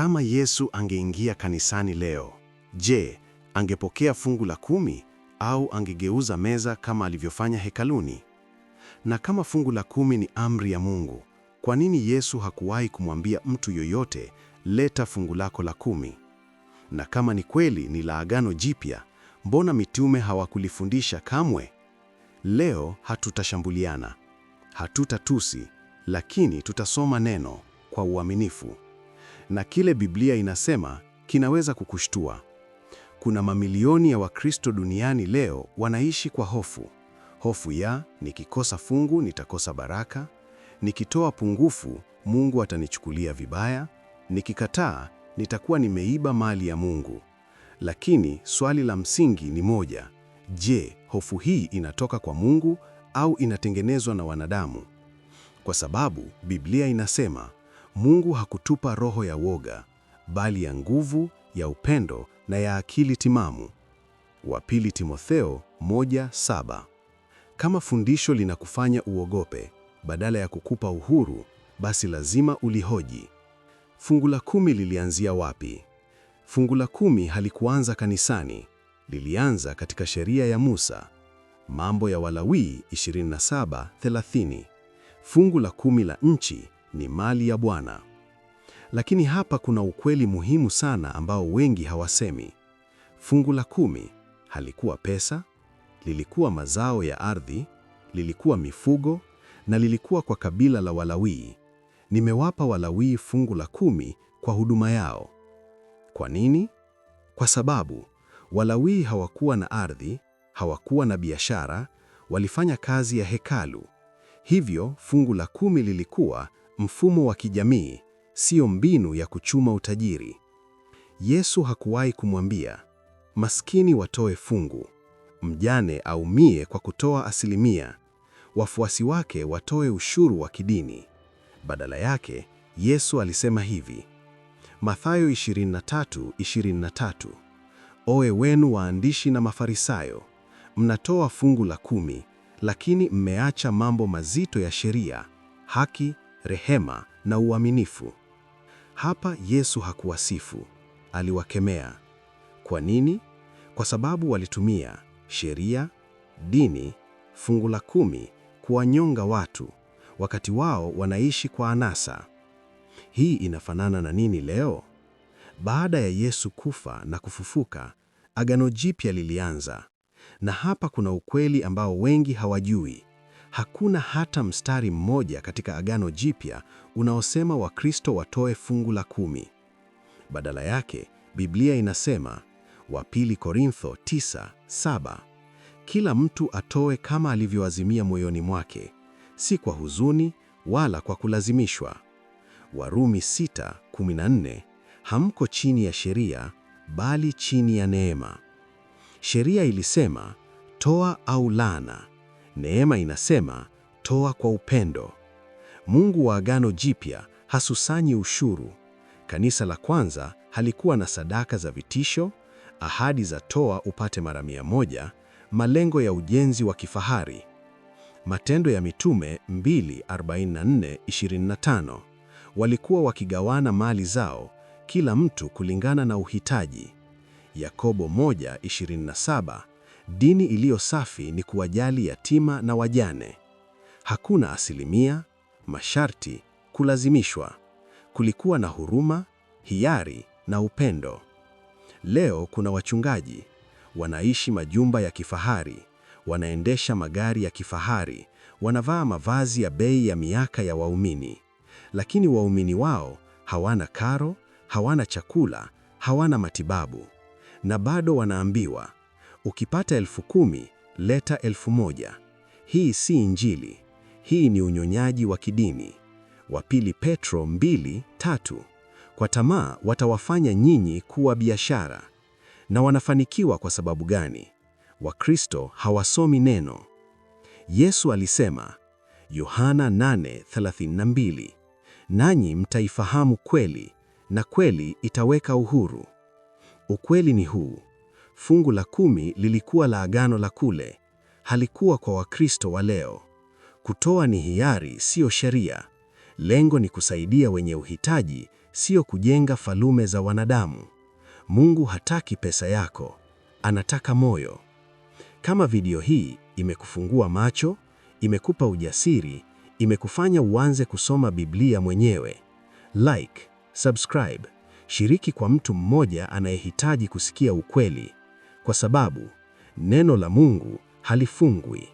Kama Yesu angeingia kanisani leo, je, angepokea fungu la kumi au angegeuza meza kama alivyofanya hekaluni? Na kama fungu la kumi ni amri ya Mungu, kwa nini Yesu hakuwahi kumwambia mtu yoyote, leta fungu lako la kumi? Na kama ni kweli ni la Agano Jipya, mbona mitume hawakulifundisha kamwe? Leo hatutashambuliana, hatutatusi, lakini tutasoma neno kwa uaminifu. Na kile Biblia inasema kinaweza kukushtua. Kuna mamilioni ya Wakristo duniani leo wanaishi kwa hofu. Hofu ya nikikosa fungu nitakosa baraka, nikitoa pungufu Mungu atanichukulia vibaya, nikikataa nitakuwa nimeiba mali ya Mungu. Lakini swali la msingi ni moja: je, hofu hii inatoka kwa Mungu au inatengenezwa na wanadamu? Kwa sababu Biblia inasema Mungu hakutupa roho ya woga, bali ya nguvu, ya upendo na ya akili timamu. Wa pili Timotheo 1:7. Kama fundisho linakufanya uogope badala ya kukupa uhuru, basi lazima ulihoji. Fungu la kumi lilianzia wapi? Fungu la kumi halikuanza kanisani, lilianza katika sheria ya Musa. Mambo ya Walawi 27:30. Fungu la kumi la nchi ni mali ya Bwana. Lakini hapa kuna ukweli muhimu sana ambao wengi hawasemi. Fungu la kumi halikuwa pesa, lilikuwa mazao ya ardhi, lilikuwa mifugo na lilikuwa kwa kabila la Walawii. Nimewapa Walawii fungu la kumi kwa huduma yao. Kwa nini? Kwa sababu Walawii hawakuwa na ardhi, hawakuwa na biashara, walifanya kazi ya hekalu. Hivyo fungu la kumi lilikuwa mfumo wa kijamii, sio mbinu ya kuchuma utajiri. Yesu hakuwahi kumwambia maskini watoe fungu, mjane aumie kwa kutoa asilimia, wafuasi wake watoe ushuru wa kidini. Badala yake, Yesu alisema hivi: Mathayo 23:23, Oe wenu waandishi na Mafarisayo, mnatoa fungu la kumi, lakini mmeacha mambo mazito ya sheria, haki, rehema na uaminifu. Hapa Yesu hakuwasifu, aliwakemea. Kwa nini? Kwa sababu walitumia sheria, dini, fungu la kumi kuwanyonga watu, wakati wao wanaishi kwa anasa. Hii inafanana na nini leo? Baada ya Yesu kufa na kufufuka, Agano Jipya lilianza. Na hapa kuna ukweli ambao wengi hawajui. Hakuna hata mstari mmoja katika Agano Jipya unaosema Wakristo watoe fungu la kumi. Badala yake, Biblia inasema, wa pili Korintho 9:7, kila mtu atoe kama alivyoazimia moyoni mwake, si kwa huzuni wala kwa kulazimishwa. Warumi 6:14, hamko chini ya sheria bali chini ya neema. Sheria ilisema toa au laana. Neema inasema toa kwa upendo. Mungu wa Agano Jipya hasusanyi ushuru. Kanisa la kwanza halikuwa na sadaka za vitisho, ahadi za toa upate mara 100, malengo ya ujenzi wa kifahari. Matendo ya Mitume 2:44-25, walikuwa wakigawana mali zao, kila mtu kulingana na uhitaji. Yakobo 1:27, dini iliyo safi ni kuwajali yatima na wajane. Hakuna asilimia, masharti, kulazimishwa. Kulikuwa na huruma, hiari na upendo. Leo kuna wachungaji wanaishi majumba ya kifahari, wanaendesha magari ya kifahari, wanavaa mavazi ya bei ya miaka ya waumini, lakini waumini wao hawana karo, hawana chakula, hawana matibabu, na bado wanaambiwa ukipata 10,000 leta 1,000. Hii si Injili, hii ni unyonyaji wa kidini. Wa pili Petro 2:3, kwa tamaa watawafanya nyinyi kuwa biashara. Na wanafanikiwa kwa sababu gani? Wakristo hawasomi neno. Yesu alisema Yohana 8:32, nanyi mtaifahamu kweli na kweli itaweka uhuru. Ukweli ni huu: fungu la kumi lilikuwa la agano la kule, halikuwa kwa Wakristo wa leo. Kutoa ni hiari, siyo sheria. Lengo ni kusaidia wenye uhitaji, sio kujenga falume za wanadamu. Mungu hataki pesa yako, anataka moyo. Kama video hii imekufungua macho, imekupa ujasiri, imekufanya uanze kusoma Biblia mwenyewe, like, subscribe, shiriki kwa mtu mmoja anayehitaji kusikia ukweli, kwa sababu neno la Mungu halifungwi.